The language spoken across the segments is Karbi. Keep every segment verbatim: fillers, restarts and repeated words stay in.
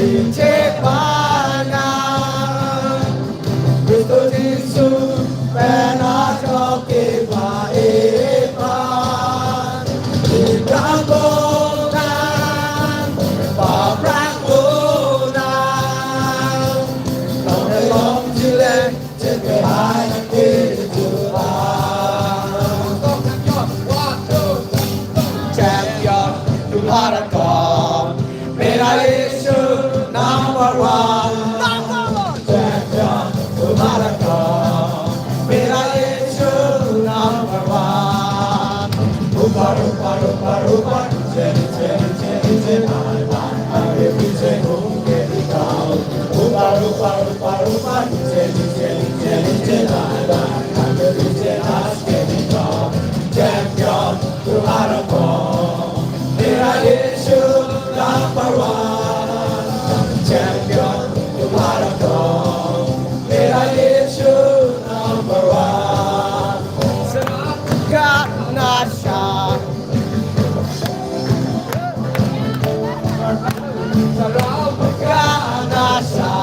Chepanan, Kristo Jisu pen ajok kepaepan, ibrang bonan, paprang bonan, nong elong chile, chepe hai ke juta. Champion, tumhara kaam, mera Yeshu number one. Champion, tumhara kaam, mera Yeshu number one. Upar, upar, upar, upar, niche, niche, niche, niche, bye, bye, aage piche ghum ke dikhao. Upar, upar, upar, upar, niche, niche, niche, niche, bye, bye, aage piche naach ke dikhao. Champion, tumhara kaam, mera Yeshu number one. Champion, tumhara kaam, mera Yeshu number one. Gana sha. Gana sha.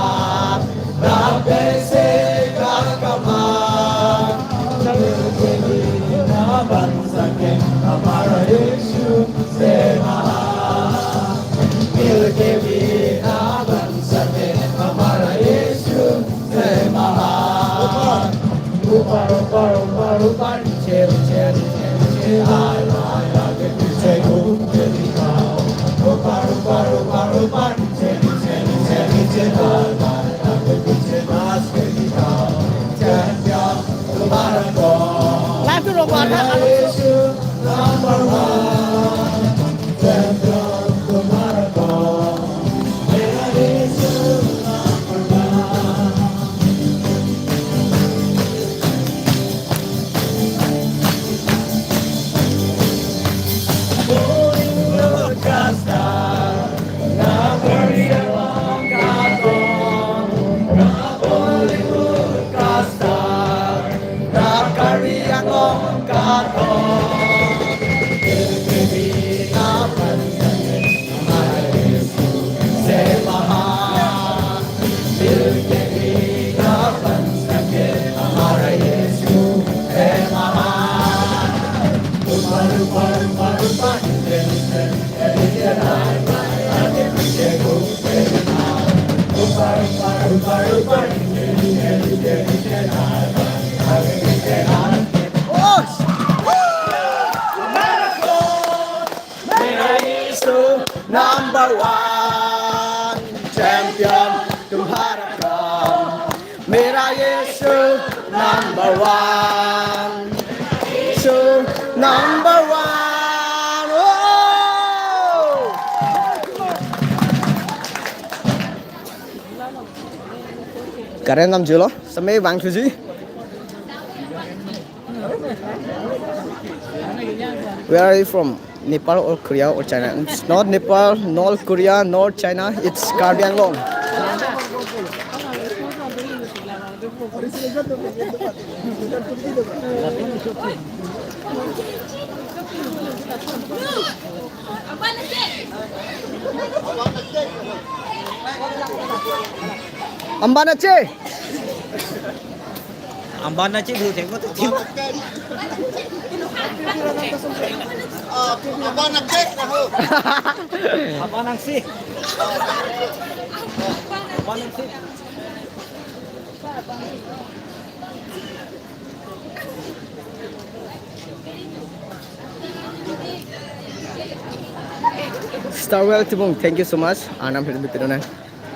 Live to Rongwar, ha, kalau Number one champion, tumhara kaam. Mera Yeshu number one. Yeshu number one. Oh! Karen nam julo, samay bang thuji. Where are you from? Nepal or Korea or China? It's not Nepal, not Korea, not China. It's Karbi Anglong. Amban ache. Amban ache du thek mo tu. Amban ache. Amban ache. Amban ache. Starwell Tibung, thank you so much. Arnam help bit nang.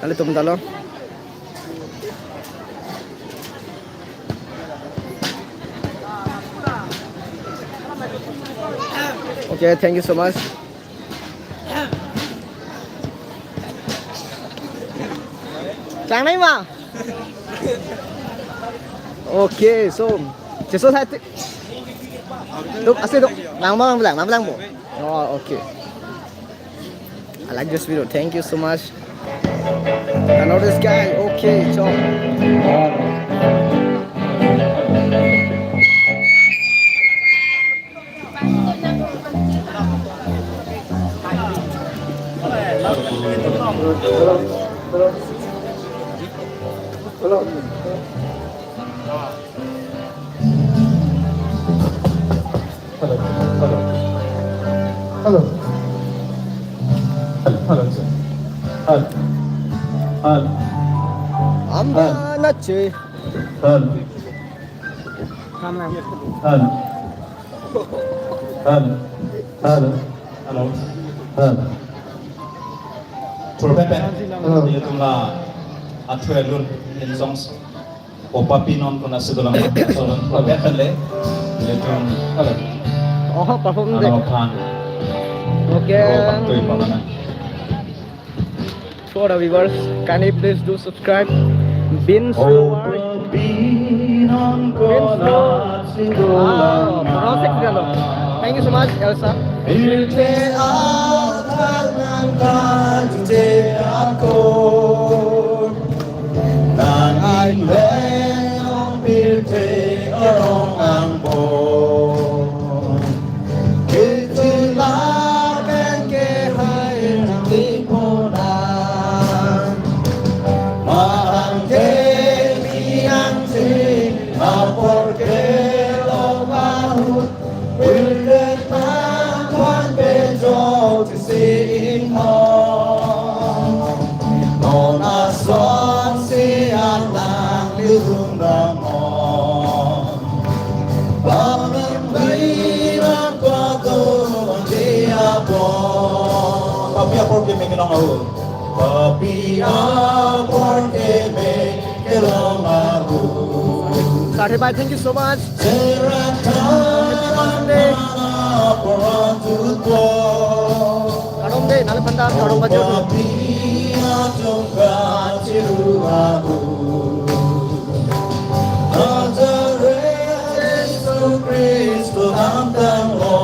Nanglitum ta lo. Okay, thank you so much. Chang nai ma? Okay, so, cheso sai ti. Tuk, ase tuk. Nang ma lang, nang lang bo. Oh, okay. I like this video. Thank you so much. I know this guy. Okay, so. Hello, hello. Hello. Hello, hello, sir. Hello. Hello. Amba na che. Hello. Hello. Hello. Hello. Hello. Hello. Thurphe pen. Hello. Ilitum la athu elun in songs. Opa pi non kona sedolang. Thurphe pen le. Ilitum. Hello. Oh, perform de. Ano pan. Okay. Ro bang tui pamana. For the viewers, kindly please do subscribe. Bin Slower. Bin Slower. Ah, pronouns kali lo. Thank you so much, Elsa. Pirthe athak nangkangte ako. Nang-inglen pirthe arong angbong. Ketila pen kehai nangli ponan. Mahang kemi angse apor kelong ahut. Wildet nangphan pejok si inghong. Non asonsi alangli rung damnon. Bang bilang kuatu di apor. Papi apor keme kelong ahut. Papi apor keme kelong ahut. Sir, bye, thank you so much. Seratan Happy birthday. Apor tutpo. Kardom de, nangliphan ta kardom pajir. Papi atong kachiru ahut. Nazaret Jisu Kristo damtanglo.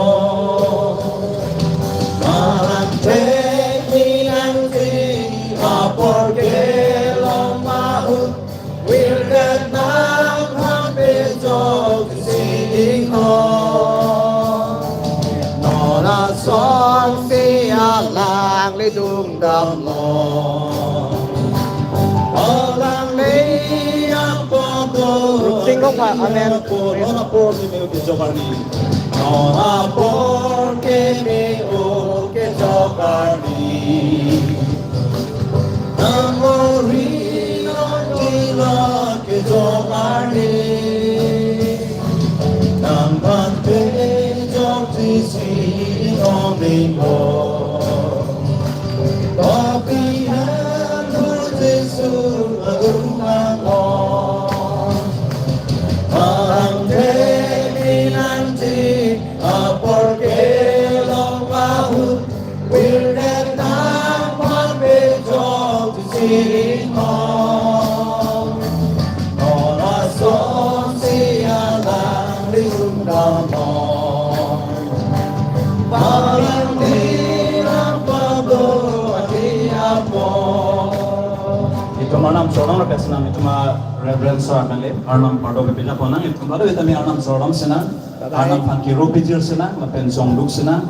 Malang tekni angti apor kelong ahut. Wildet nangphan pejok si inghong. Non asonsi alangli rung damnon. Alangli apor. Sing kong pa, amen. Non apor keme kejok arni. Non apor keme kejok arni. Nang mori non tila kejok arni. Nangphan pejok si inghong lingbo. Papi apor Jisu arung angbong. Malang tekni angti apor kelong ahut. Wildet nangphan pejok si inghong. Non asonsi alangli rung damnon. Palang di nang pado ati apor. Itum arnam chorong ra pesenang, itum a Reverend Sir kali, arnam pado pepila ponang, itum pado itami arnam chorong senang, arnam phan kiro pijir senang, lapen chongduk senang.